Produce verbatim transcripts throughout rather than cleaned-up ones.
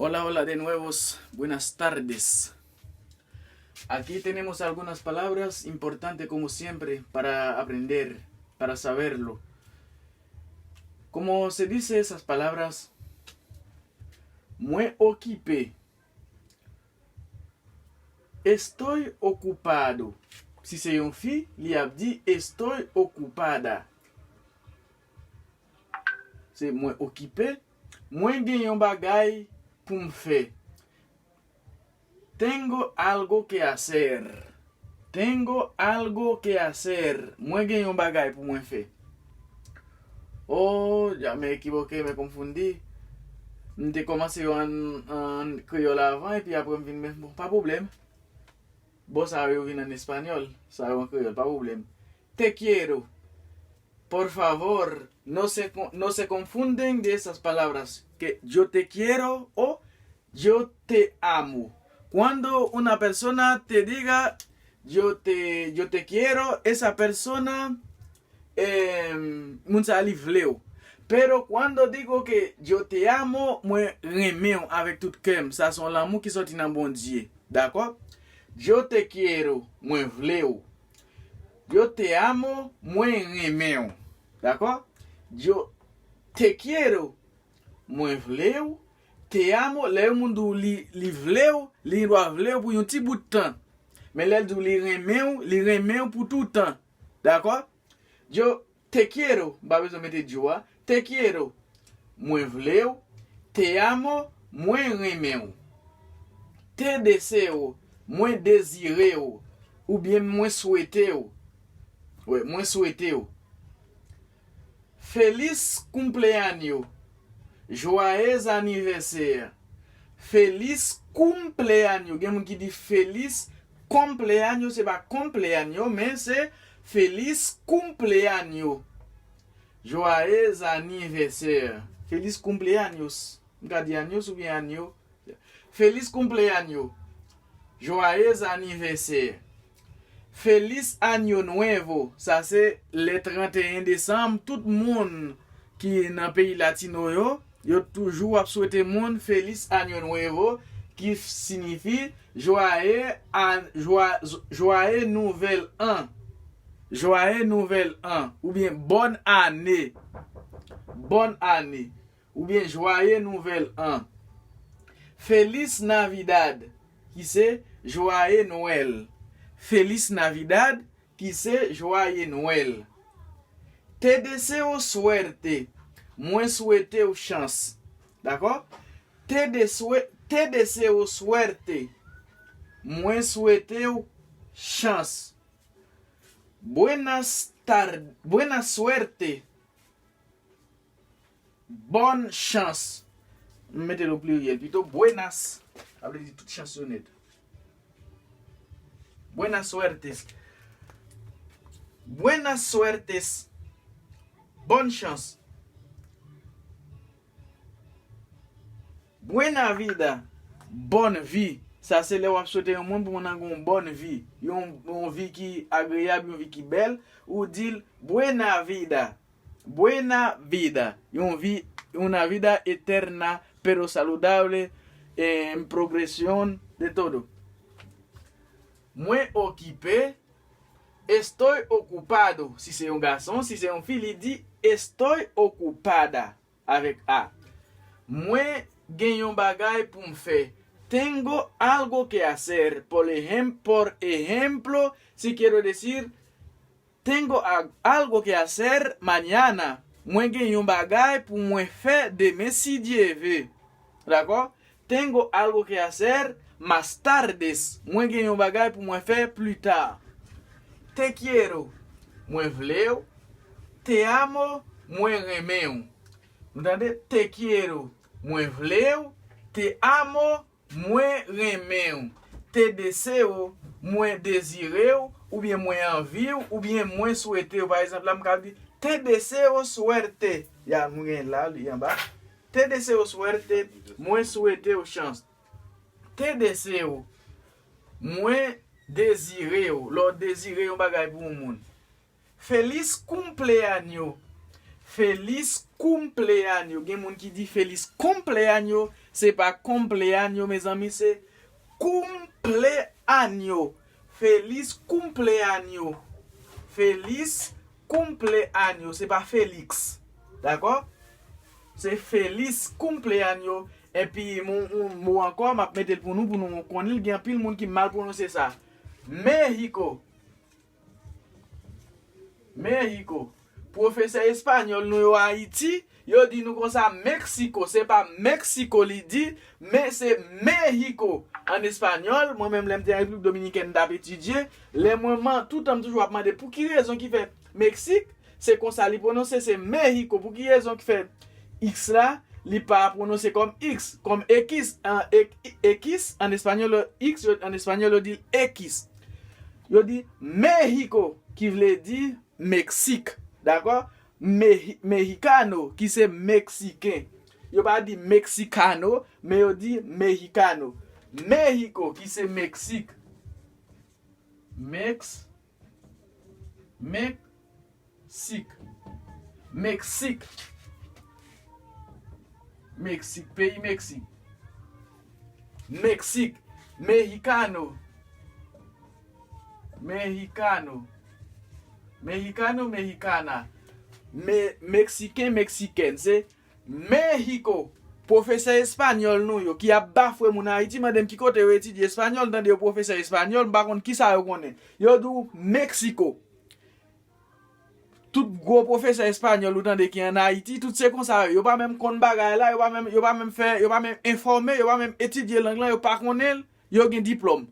Hola, hola de nuevo. Buenas tardes. Aquí tenemos algunas palabras importantes como siempre para aprender, para saberlo. Como se dice esas palabras? Mwen okipe. Estoy ocupado. Si se yon fi, li ap di estoy ocupada. Se mwen okipe. Mwen gen yon bagay pou m fè. Tengo algo que hacer. Tengo algo que hacer. Mwen gen yon bagay pou mwen fè. Oh, ya me equivoqué, me confundí. M te kòmanse yo an, an kreyòl avan, epi apre m vin, men bon, pa pwoblèm. Bon, sa yo vin an espanyòl, sa yo an kreyòl, pa pwoblèm. Te quiero. Por favor, no se, co- no se confunden de esas palabras, que yo te quiero o yo te amo. Cuando una persona te diga yo te, yo te quiero, esa persona, eh, moun sa li vle w. Pero cuando digo que yo te amo, mwen renmen w avèk tout kè m. Sa se yon lanmou ki sòti nan Bondye. Dakò? Yo te quiero, mwen vle w. Yo te amo, mwen renmen w. Dakò? Yo te quiero, mwen vle w. Te amo, lè yon moun di w li, li vle w, li gen dwa vle w pou yon ti bout tan. Men lè l di w li renmen w, li renmen w pou toutan. Dakò? Yo te quiero, m pa bezwen mete yo a. Te quiero, mwen vle w. Te amo, mwen renmen w. Te deseo, mwen dezire w. Oubyen mwen swete w. Wi, mwen swete w. Feliz cumpleaños. Joyeux anniversaire. Feliz cumpleaños. Gen moun ki di feliz cumpleaños, se pa cumpleaños, men se feliz cumpleaños. Joyeux anniversaire. Feliz cumpleaños. M ka di años oubyen año. Feliz cumpleaños. Joyeux anniversaire. Feliz año nuevo. Sa se le trente et un décembre. Tout moun ki nan peyi latino yo, yo toujou ap swete moun feliz año nuevo, ki sinifi joyeux an, joyeux nouvel an. Joyeux nouvel an. Oubyen bòn ane. Bòn ane. Oubyen joyeux nouvel an. Feliz Navidad, ki se joyeux Noël. Feliz Navidad, ki se joyeux Noël. Te deseo suerte, mwen swete w chans. Dakò? Te deswe, te deseo suerte, mwen swete w chans. Buenas tar, buena suerte. Bòn chans. M mete l o pliryèl pito. Buenas. Sa vle di tout chans yo nèt. Buenas suertes. Buenas suertes. Bòn chans. Buena vida. Bòn vi. Sa se lè w ap swete yon moun pou moun nan gen yon bòn vi. Yon, yon vi ki agreyab, yon vi ki bèl. Ou di l buena vida. Buena vida. Yon vi, una vida eterna, pero saludable, en progresión de todo. Mwen okipe, estoy ocupado. Si se yon gason, si se yon fi, li di estoy ocupada avèk a. Mwen gen yon bagay pou m fè. Tengo algo que hacer. Por ejem-, por ejemplo, si quiero decir, tengo a-, algo que hacer mañana. Mwen gen yon bagay pou mwen fè demen, si Dye ve. Dakò? Tengo algo que hacer más tardes. Mwen gen yon bagay pou mwen fè pli ta. Te quiero. Mwen vle w. Te amo. Mwen renmen w. Nou tande? Te quiero. Mwen vle w. Te amo. Mwen renmen w. Te deseo, mwen dezire w, oubyen mwen anvi w, oubyen mwen swete w. Pa egzanp, la, m ka di, te deseo suerte. Ya, mwen gen la, li anba. Te deseo suerte, mwen swete w chans. Te deseo, mwen dezire w. Lè w dezire yon bagay pou yon moun. Feliz cumpleaños. Feliz cumpleaños. Gen moun ki di feliz cumpleaños. Se pa cumpleaños, mezanmi, se cumpleaños. Feliz cumpleaños. Feliz cumpleaños. Se pa Félix. Dakò? Se feliz cumpleaños. Epi, yon, yon mo ankò, m ap mete l pou nou, pou nou konnen l. Gen anpil moun ki mal pwononse sa. México. México. Pwofesè espanyòl nou yo Ayiti, yo di nou konsa Meksiko. Se pa Meksiko li di, men se México. An espanyòl, mwen menm lè m te an Repiblik Dominikèn, m t ap etidye. Lè mwen man, toutan m toujou ap mande pou ki rezon ki fè Meksik, se konsa li pwononse, se México. Pou ki rezon ki fè X la, li pa pwononse kòm X, kòm ekis, an, ek-, ekis, an espanyòl, X, yo, an espanyòl, yo di l ekis. Yo di México, ki vle di Meksik, dakò? Mehi-, Mexicano, ki se Meksiken. Yo pa di Mexicano, men yo di Mexicano. México, ki se Meksik. Mex-, Meksik. Meksik. Meksik, peyi Meksik. Meksik. Mexicano. Mexicano. Mexicano, mexicana. Me-, Meksiken, Meksikèn. Se México. Pwofesè espanyòl nou yo ki ap bafwe moun Ayiti, mande m ki kote yo etidye espanyòl, m tande yo pwofesè espanyòl, m pa konn kisa yo konnen. Yo di w Meksiko. Tout gwo pwofesè espanyòl ou tande ki ann Ayiti, tout se konsa yo. Yo pa menm konn bagay la, yo pa menm, yo pa menm fè, yo pa menm enfòme, yo pa menm etidye lang lan, yo pa konnen l, yo gen diplòm.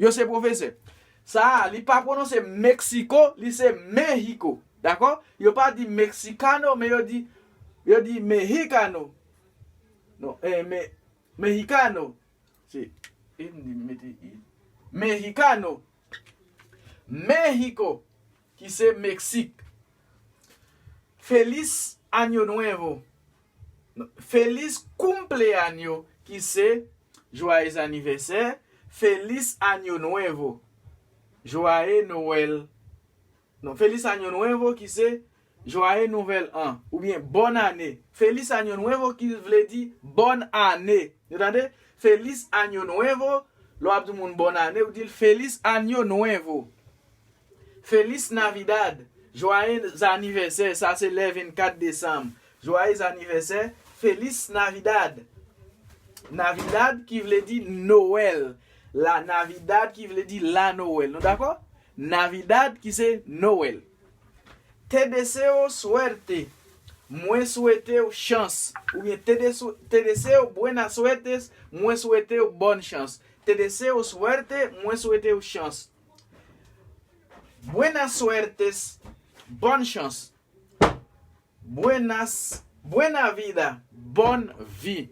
Yo se pwofesè. Sa a, li pa pwononse Meksiko, li se México. Dakò? Yo pa di Mexicano, men yo di, yo di Mexicano. Non, eh, me-, Mexicano. Se, e m di m mete i. Mexicano. México, ki se Meksik. Feliz Año Nuevo. Non, Feliz Cumpleaños, ki se Joyeux Anniversaire. Feliz Año Nuevo. Joyeux Noël. Non, Feliz Año Nuevo, ki se Joyeux Nouvel An, oubyen Bòn Ane. Feliz Año Nuevo, ki vle di Bòn Ane. Nou tande? Feliz Año Nuevo, lè w ap di moun Bòn Ane, ou di l Feliz Año Nuevo. Feliz Navidad, Joyeux Anniversaire, sa se lè vennkat desanm. Joyeux Anniversaire, Feliz Navidad. Navidad ki vle di Nowèl. La Navidad ki vle di la Nowèl. Nou dakò? Navidad ki se Nowèl. Te deseo suerte. Mwen swete w chans. Oubyen te desu-, te deseo buena suerte. Mwen swete w bòn chans. Te deseo suerte. Mwen swete w chans. Buena suerte. Bòn chans. Buenas, buena vida, bòn vi.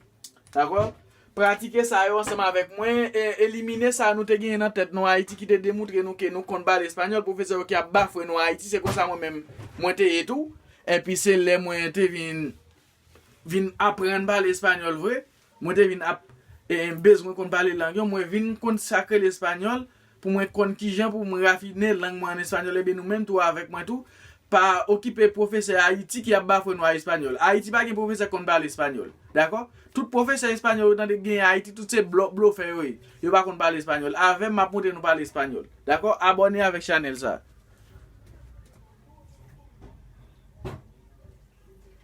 Dakò? Pratike sa yo ansanm avèk mwen, e, elimine sa nou te genyen nan tèt nou Ayiti ki te demoutre nou ke nou konn pale espanyòl, pwofesè yo ki ap bafwe nou Ayiti, se konsa mwen menm, mwen te ye tou. Epi se lè mwen te vin, vin aprann pale espanyòl vre, mwen te vin ap, e, bezwen konn pale lang yo, mwen vin konn sa k rele espanyòl, pou mwen konn kijan pou mwen rafine lang mwen an espanyòl, ebyen nou menm tou avèk mwen tou, pa okipe pwofesè Ayiti ki ap bafwe nou a espanyòl. Ayiti pa gen pwofesè k konn pale espanyòl. Dakò? Tout pwofesè espanyòl ou tande k genyen Ayiti, tout se blo-, blofè yo ye. Yo pa konn pale espanyòl. Avè m, m ap montre nou pale espanyòl. Dakò? Abòne avèk chanèl sa.